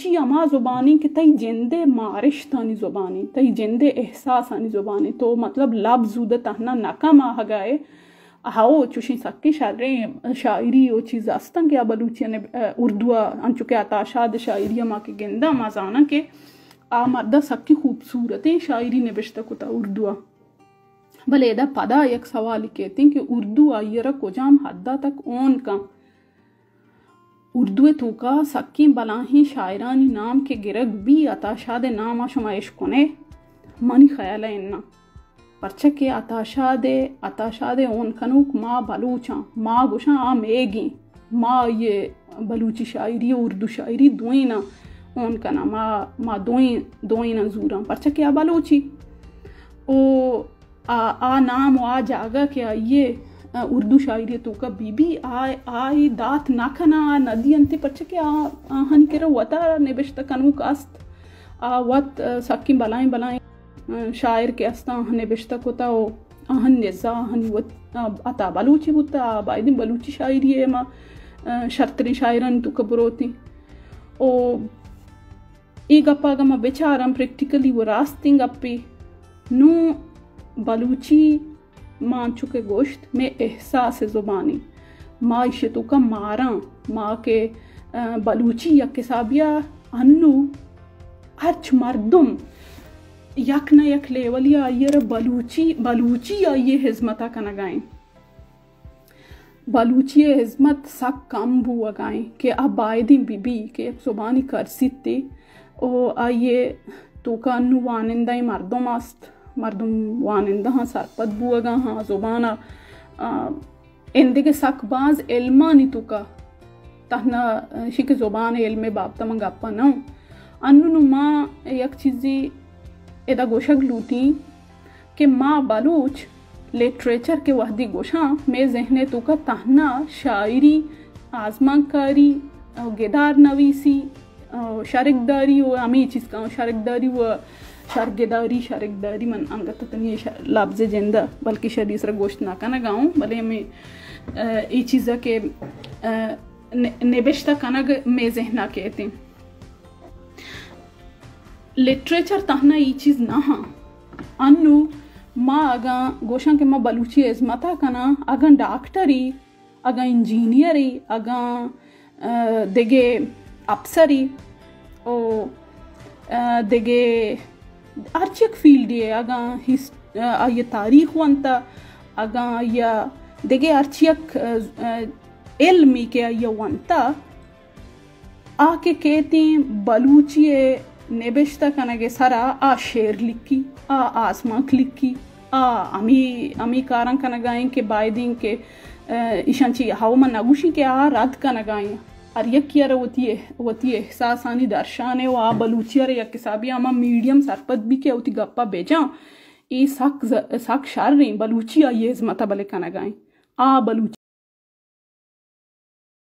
چی ہما زبانیں کہ تئی جندے مارشتانی زبانیں، تئی جندے احساسانی زبانیں۔ تو مطلب لبز اود تہنا نہ کم آہگائے۔ ہو، چوشیں سکیں شریں شاعری و چیز استن کہ آ بلوچی ء نب-، اردو ء انچو کہ عطا شاد شاعری ء ما کہ گنداں، ما زاناں کہ آ مرد ء سکیں خوبصورتیں شاعری نبشتہ کتہ اردو ء۔ بلے ادا پدا یک سوالے کیتیں کہ اردو آئی ء را کجام حد ء تک اون کن؟ اردو ء توکا سکیں بلاہیں شاعرانی نام کہ گرگ بی، عطا شاد ء نام ء شما اشکنے؟ منی خیال ء اناں۔ پرچا کہ عطا شاد ء، عطا شاد ء اون کنوک ما بلوچاں، ما گوشاں آ میگیں، ما آئی ء بلوچی شاعری ء اردو شاعری دوئیناں اون کناں، ما، ما دوئین، دوئیناں زوراں، پرچا کہ آ بلوچی۔ او آ، آ نام و آ جاگہ کہ آئی ء، آ، اردو شاعری ء توکا بی بی، آ، آ اے دات نہ کناں، آ نہ دینت، پرچا کہ آ، آہانی کرا وتا نبشتہ کنوک است۔ آ وت، آ، سکیں بلائیں بلائیں، آ، شاعر کہ استاں، آہاں نبشتہ کتا و آہانی نزا آہانی وت، آ، عطا بلوچی بوتا، آ بایدیں بلوچی شاعری ء ما، آ، شرتریں شاعرانی توکا بروتیں۔ او اے گپ ء اگاں ما بچاراں پریکٹیکلی و راستیں گپے۔ نوں بلوچی ما انچو کہ گوشت، مئے احساس زبانی، ما ایشی توکا ماراں، ما کہ، آ، بلوچی یک حسابی ء انو ہرچ مردم یک نہ یک لیولی ء آئی ء را بلوچی، بلوچی آئی ء ہزمت ء کنگائیں۔ بلوچی ء ہزمت سک کم بوگا ایں کہ آ بایدیں بہ بی کہ یک زبانی کرزیت ء او آئی ء توکا انوں وانندہ مردم است، مردم وانندہ آں، سرپد بوگا آں زبان ء، آ، ایندگہ سک باز علمانی توکا، تہنا ایشی کہ زبان ء علم ء بابت ء من گپ ء نہ اوں۔ انوں ما یک چیزے ادا گوشگ لوٹیں کہ ما بلوچ لٹریچر کہ وہدے گوشاں، مئے ذہن ء توکا تہنا شاعری، آزمانکاری، گدار نویسی، شرگداری و ہمے چیز کن، شرگداری و شرگداری، شرگداری من انگت تنی ش-، لبز جندہ، بلکہ شری سر گوشت نہ کنگا اوں، بلے ہمے، آ، اے چیزا کہ، آ، ن-، نبشتہ کنگ مئے ذہنا کیتیں۔ لٹریچر تہنا ای چیز نہ ہاں۔ انو ما اگاں گوشاں کہ ما بلوچی ء ہزمت ء کناں، اگاں ڈاکٹری، اگاں انجینئری، اگاں، آ، دگہ اپسری، او، آ، دگہ ہرچ یک فیلڈے، اگاں ہس-، آ، آئی ء تاریخ ونتا، اگاں آئی ء دگہ ہرچ یک، آ، آ، علمی کہ آئی ء ونتا، آ کہ کیتیں بلوچی ء نبشتہ کنگ ء سرا آ شعر لکھی، آ آزمانک لکھی، آ ہمے، ہمے کاراں کنگا ایں کہ بایدیں کہ، آ، ایشاں چی ہو من نگوشی کہ آ رد کنگا ایں۔ ہر یکے ء را وتی، وتی احساسانی درشان ء و آ بلوچی ء را یک حسابی ہما میڈیم سرپد بی کہ وتی گپا بجاں۔ اے سک ز-، سک شریں بلوچی آئی ء ہزمت ء بلے کنگا ایں۔ آ بلوچی